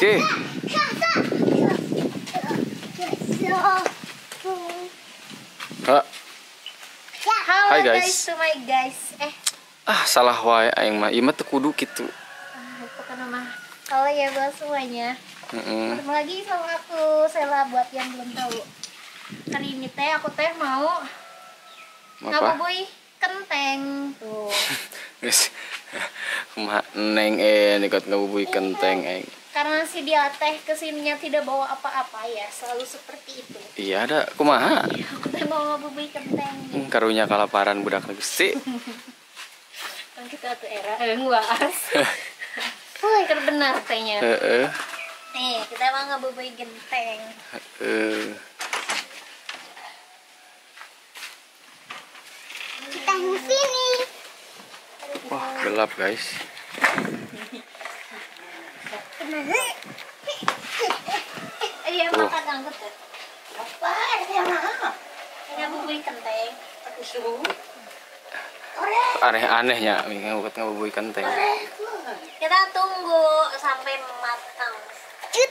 Oke. Halo Hai guys. To my guys. Salah wae aing mah. Ieu mah teu kudu kitu. Pokoknya mah. Halo ya buat semuanya. Ketemu lagi sama aku Sela, buat yang belum tahu. Kali ini teh aku teh mau ngabubui kenteng tuh. Guys. Kumaha neng nikot ngabubui kenteng aing. Karena si dia teh kesininya tidak bawa apa-apa ya, selalu seperti itu. Iya ada, kumaha? Ya, aku teh mau ngabubui kenteng. Karunya kalaparan budak Gusti. Kan kita tuh era nguas. Wah, benar tehnya. Heeh. Nih, kita mau ngabubui genteng. Heeh. Kita di sini. Wah, gelap guys. Iya, makan angkat ya. Apa? Ngabubui kenteng. Aneh-anehnya, ngabubui kenteng. Kita tunggu sampai matang. Cut.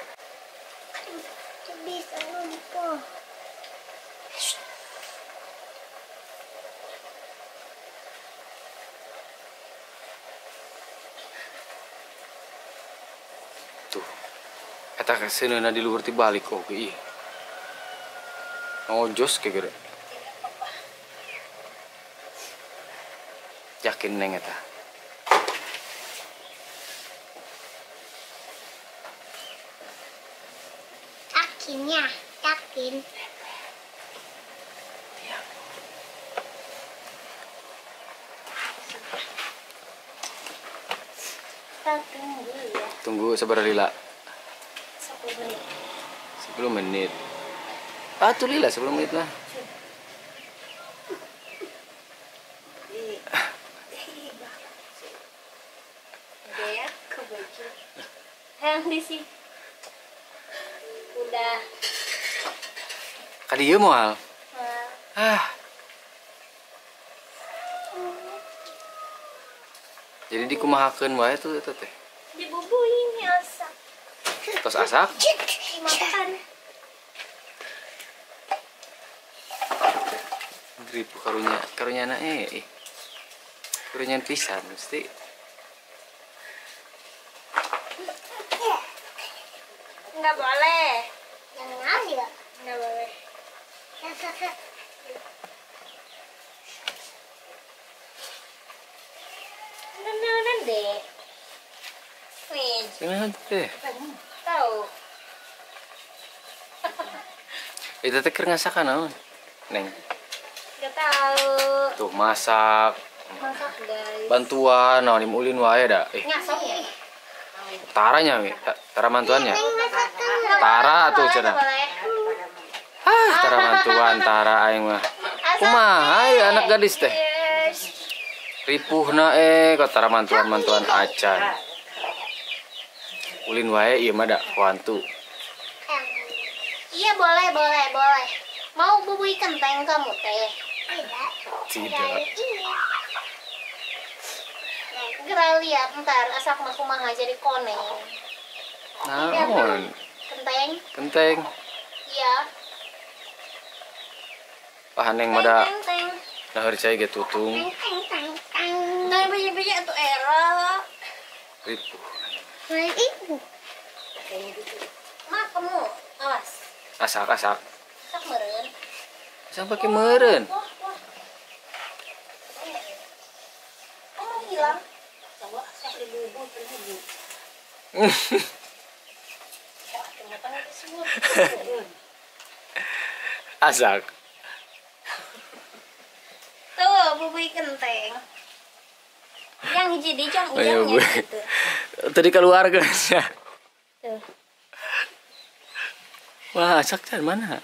Bisa lupa. Tuh. Eta keseuneuhna di luhur ti balik oge ih. Ngojos ke gede. Yakin neng eta. Yakinnya, yakin. Kita tunggu ya. Tunggu sabar lila. 10 menit. 10 menit. Ah, tuh lila 10 menit lah. Udah ya, ke baju. Yang di sini. Udah. Kali ieu moal. Ah. Jadi dikumahakeun wae tuh eta teh. Dibubuin asak. Tos asak? Dimakan. Ribu karunya, karunya na eh. Karunya pisan mesti. Enggak boleh. Yang ngambil. Enggak boleh. Nah, deh. Wih. Gimana teh? Tahu. Itu teh keur ngasakan naon? Neng. Enggak tahu. Tuh masak. Masak, guys. Bantuan naon ulin wae da. Ngasok ya. Taranya, tara mantuannya. Tara tuh cenah. Ah, tara mantuan, tara aing mah. Kumaha ya anak gadis teh? Ripuhna kok tara mantuan-mantuan acan. Ulin wae ieu mah da kuantu. Iya, boleh, boleh, boleh. Mau bubui kenteng kamu teh? Tidak. Tidak. Geura lihat ntar asak mah kumaha jadi koneng. Naon? Kenteng. Kenteng. Iya. Wah, neng mah da. Nah, cai ge tutung. Teng biji-biji atuh era. Ripuh. Ibu. Mak kamu awas. Asak, asak. Asak meureun. Asak pake meureun. Wah, wah. Kamu hilang. Asak. Tuh, bubui kenteng. Yang hiji di jang ujangnya gitu. Tadi keluar guys ya. Tuh. Wah, asak dari mana?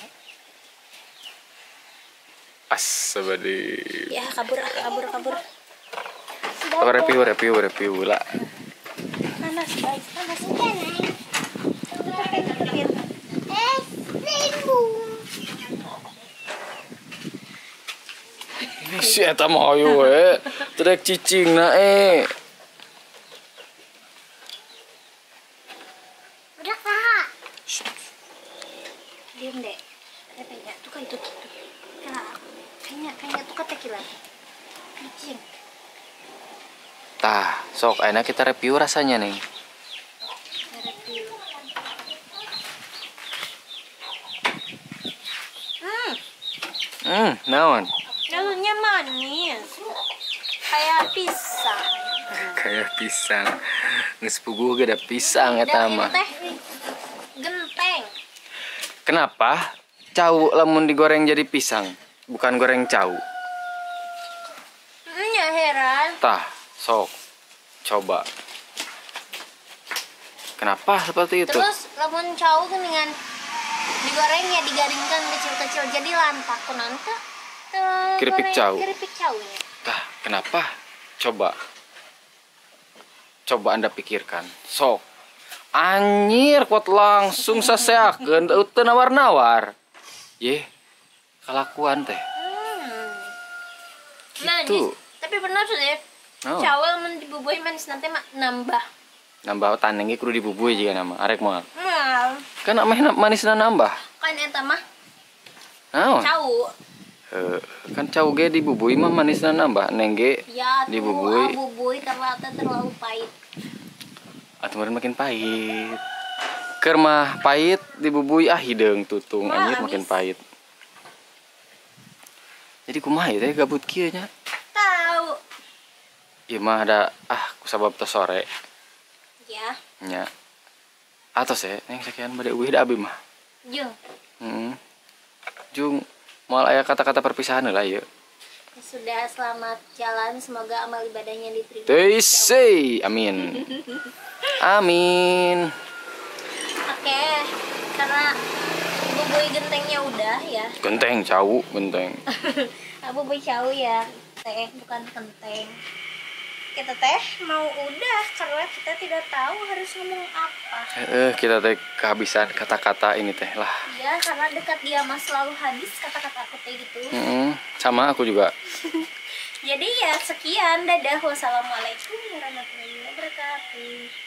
Asabadi. Ya, kabur, kabur, kabur. Oh, review, review, review lah. Panas, guys, panas. Si eta mah hayu we. Trek cicing na eh. Udah kak. Diam deh. Kayaknya tuh kan itu tuh. Kayaknya tuh kata kira. Kucing. Tah, sok enak kita review rasanya nih. Review. Naon? Rasanya manis. Kayak pisang. Kayak pisang. Geus puguh ge da pisang eta mah. Genteng. Kenapa cau lamun digoreng jadi pisang, bukan goreng cau? Ya heran. Tah, sok. Coba. Kenapa seperti itu? Terus lamun cau dengan digorengnya digaringkan kecil-kecil jadi lantak kunaon teh? Keripik cau. Keripik caunya. Tah, kenapa? Coba. Coba Anda pikirkan. Sok. Anjir, kuat langsung saseakeun teu nawar-nawar. Yeh, kalakuan teh. Gitu. Manis. Tapi benar sih. Oh. Cau mun dibubui manis nanti mah nambah. Nambah taneng ge kudu dibubui jiga nama. Arek moal. Moal. Kan ameh manisna nambah. Kan eta mah. Naon? Cau. Kan cau ge dibubui mah manisna nambah, neng ge ya, dibubui. Bubui karena terlalu pahit. Atuh meureun makin pahit. Keur mah pahit dibubui ah hideung tutung anjir makin pahit. Jadi kumaha ieu teh gabut kieu nya? Tahu. Ieu mah ada kusabab tos sore. Ya. Nya. Atos ya, neng sakian bade eueuh da abi mah. Jung. Heeh. Jung moal aya kata-kata perpisahan lah ieu. Sudah, selamat jalan, semoga amal ibadahnya diterima. Teisei, amin. Amin. Oke, karena bubui gentengnya udah ya. Genteng cau, genteng. Bubui cau ya, teh bukan genteng. Kita teh mau udah karena kita tidak tahu harus ngomong apa. Kita teh kehabisan kata-kata ini teh lah. Iya, karena dekat dia mah selalu habis kata-kata aku teh gitu. Sama aku juga. Jadi ya sekian, dadah, wassalamualaikum warahmatullahi wabarakatuh.